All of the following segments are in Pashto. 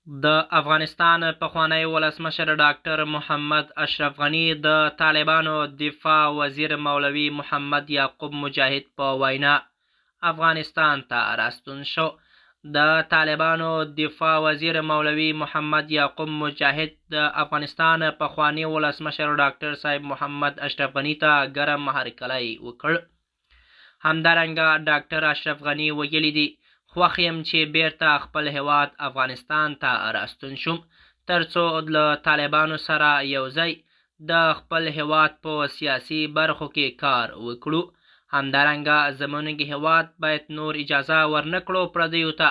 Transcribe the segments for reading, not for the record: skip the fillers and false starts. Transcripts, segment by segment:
د افغانستان پخوانی ولسمشر ډاکټر محمد اشرف غني د طالبانو دفاع وزیر مولوي محمد یعقوب مجاهد په وینا افغانستان ته راستون شو. د طالبانو دفاع وزیر مولوي محمد یعقوب مجاهد د افغانستان پخواني ولسمشر ډاکټر صاحب محمد اشرف غني ته ګرم هرکلی وکړ. همدارنګه ډاکټر اشرف غني ویلي دي، خوښ یم چې بیرته خپل هیواد افغانستان ته راستون شوم، ترڅو له طالبانو سره یو ځای د خپل هیواد په سیاسي برخو کې کار وکړو. همدارنګه زمونږ هیواد باید نور اجازه ورنکړو پردیو ته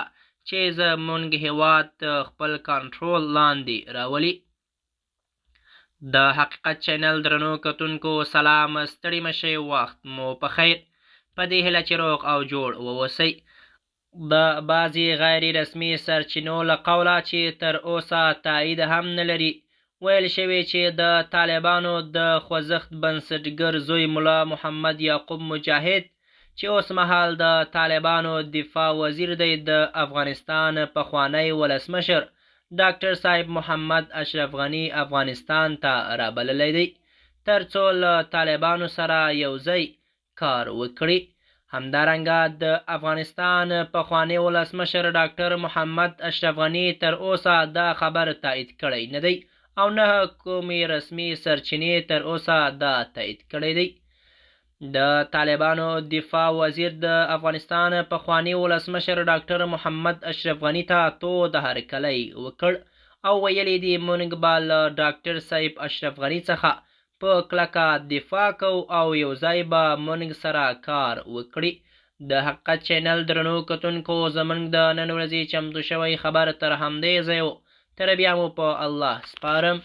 چې زمونږ هیواد د خپل کنټرول لاندې راولي. د حقیقت چینل درنو کتونکو سلام، ستړي مشئ، وخت مو په خیر. په دې هیله چې روغ او جوړ واوسئ. د بعضې غیر رسمي سرچینو له قوله چې تر اوسه تایید هم نه لري، ویل شوي چې د طالبانو د خوځښت بنسټګر زوی ملا محمد یعقوب مجاهد چې اوسمهال د طالبانو دفاع وزیر دی، د افغانستان پخوانی ولسمشر ډاکټر صاحب محمد اشرف غني افغانستان ته رابللی دی، ترڅو له طالبانو سره یو ځای کار وکړي. همدارنګه د افغانستان پخوانی ولسمشر ډاکټر محمد اشرف غني تر اوسه دا خبر تایید کړی نه دی او نه کومې رسمي سرچینې تر اوسه دا تایید کړی دی. د طالبانو دفاع وزیر د افغانستان پخوانی ولسمشر ډاکټر محمد اشرف غني ته تود هرکلی وکړ او ویلي دي، مونږ به له ډاکټر صاحب اشرف غني څخه په کلکه دفاع کوو او یو ځای به مونږ سره کار وکړي. د حقیقت چینل درنو کتونکو، زمونږ د نن ورځې چمتو شوی خبر تر همدې ځایه و. تر بیا مو په الله سپارم.